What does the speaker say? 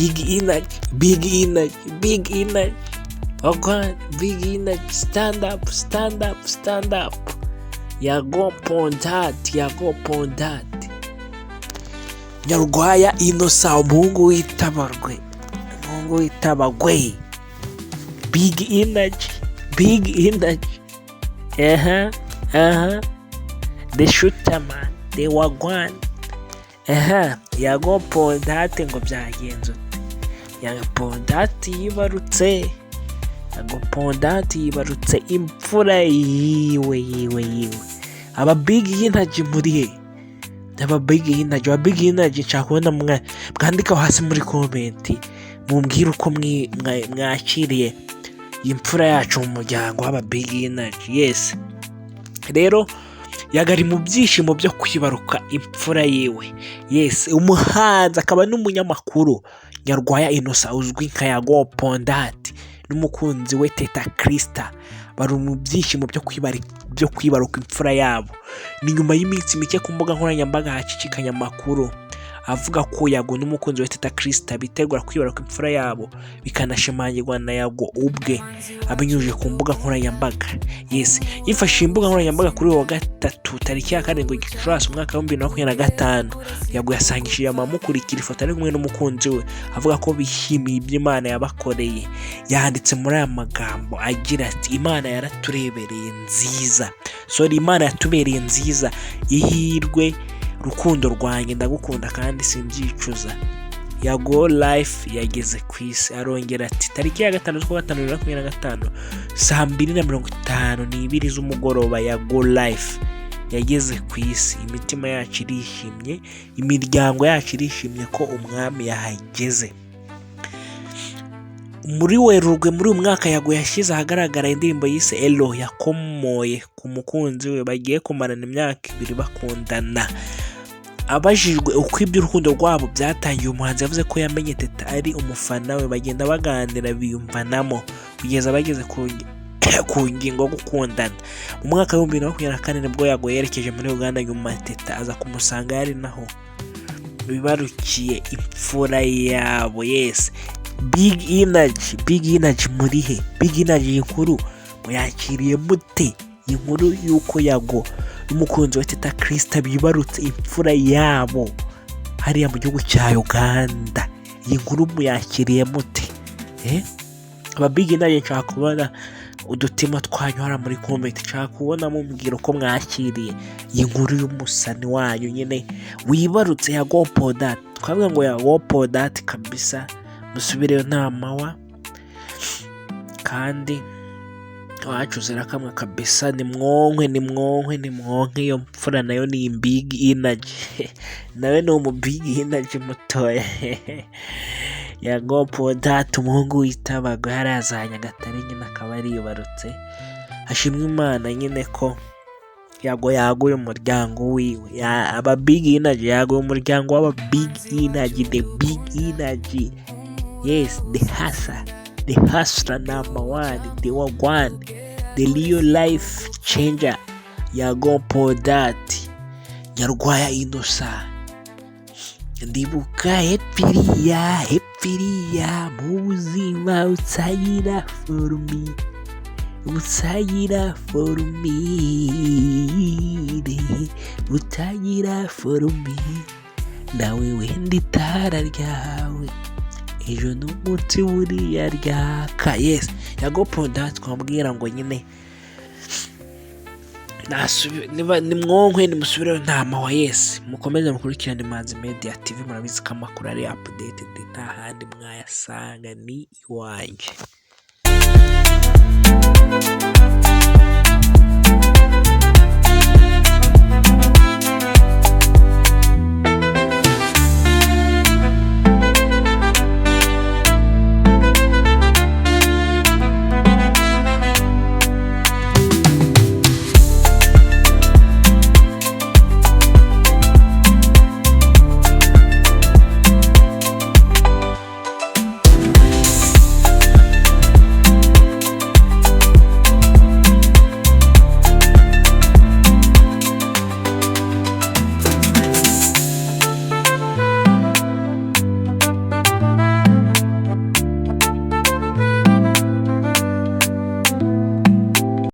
Big energy, big energy, big energy. Wagwan, big energy, stand up, stand up, stand up. Yago Pon Dat, Yago Pon Dat. Nyarwaya Innocent, umuhungu w'Itabarwe, umuhungu w'Itabagwe. Big energy, big energy. Aha. The shooter man, the wagwan. Aha, Yago Pon Dat ngo byagenze ute? Yago Pon Dat yibarutse. Yago Pon Dat yibarutse imfura yiwe yiwe yiwe. Aba big energy muri he? Aba big energy, aba big energy, nshaka kubona mwandika hasi muri comment, mumbwire uko mwakiriye iyi mfura yacu mu muryango w'aba big energy. Yes. Rero Yago ari mu byishimo byo kwibaruka imfura yiwe. Yes, umuhanzi akaba n'umunyamakuru Nyarwaya Innocent uzwi nka Yago Pon Dat n'umukunzi we Teta Christa bari mu byishimo byo kwibaruka imfura yabo. Ni nyuma y'iminsi mike ku mbuga nkoranyambaga hacicikanye amakuru avuga ko Yago n'umukunzi we Teta Christa bitegura kwibaruka imfura yabo, bikanashimangirwa na Yago ubwe abinyujije ku mbuga nkoranyambaga. Yes, yifashishije imbuga nkoranyambaga kuri uyu wa gatatu tariki ya 7 Gicurasi umwaka wa 2025, Yago yasangishije abamukurikira ifoto ari kumwe n'umukunzi we, avuga ko bishimiye ibyo Imana yabakoreye. Yanditse muri aya magambo agira ati: "Imana yaraturebereye nziza, sorry, Imana yatubereye nziza. Ihirwe rukundo rwanjye, ndagukunda kandi simbyicuza. Yago Life yageze ku isi." Arongera ati: "Tariki ya 5 z'ukwa gatanu 2025, saa 2:52 z'umugoroba, Yago Life yageze ku isi. Imitima yacu irishimye, imiryango yacu irishimye ko umwami yahageze." Muri Werurwe muri uyu mwaka, Yago yashyize ahagaragara indirimbo yise "Elo" yakomoye ku mukunzi we bagiye kumarana imyaka 2 bakundana. Abajijwe uko iby'urukundo rwabo byatangiye, umuhanzi yavuze ko yamenye Teta ari umufana we, bagenda baganira biyumvanamo kugeza bageze ku ngingo yo gukundana. Mu mwaka wa 2024 nibwo Yago yerekeje muri Uganda, nyuma Teta aza kumusanga yari naho bibarukiye imfura yabo. Yes, big energy, big energy muri he? Big energy, iyi nkuru muyakiriye mute? Iyi nkuru y'uko Yago n'umukunzi wa Teta Christa bibarutse imfura yabo hariya mu gihugu cya Uganda, iyi nkuru muyakiriye mute? Aba big energy, nshaka kubona udutima twanyu hariya muri comment. Nshaka kubona mumbwira uko mwakiriye iyi nkuru y'umusani wanyu nyine wibarutse, Yago Pon Dat. Twavuga ngo Yago Pon Dat kabisa, musubireyo nta mawa kandi iwacu zirakamwa kabisa. Ni mwonkwe, ni mwonkwe, ni mwonkwe iyo mfura. Nayo ni big energy, nawe ni umu big energy mutoya. Yago Pon Dat, umuhungu w'Itabagwe hariya za Nyagatare nyine, akaba aribarutse. Hashimwe Imana nyine ko Yago yaguye umuryango wiwe, aba big energy, yaguye umuryango w'aba big energy, the big energy. Yes, the hustler, the hustler number one, the one, the real life changer, Yago Pon Dat, Nyarwaya Innocent. Ndibuka hepfiriya hepfiriya mu buzima butagira formule, butagira formule, butagira formule. Nawe wenda itara ryawe ejo n'umunsi buriya ryaka. Yes, Yago Pon Dat, twamubwira ngo nyine niba nimwonkwe, nimusubireyo nta mahwa. Yes, mukomeze mukurikirane Imanzi Media TV. Murabizi ko amakuru ari updated, nta handi mwayasanga, ni iwanjye.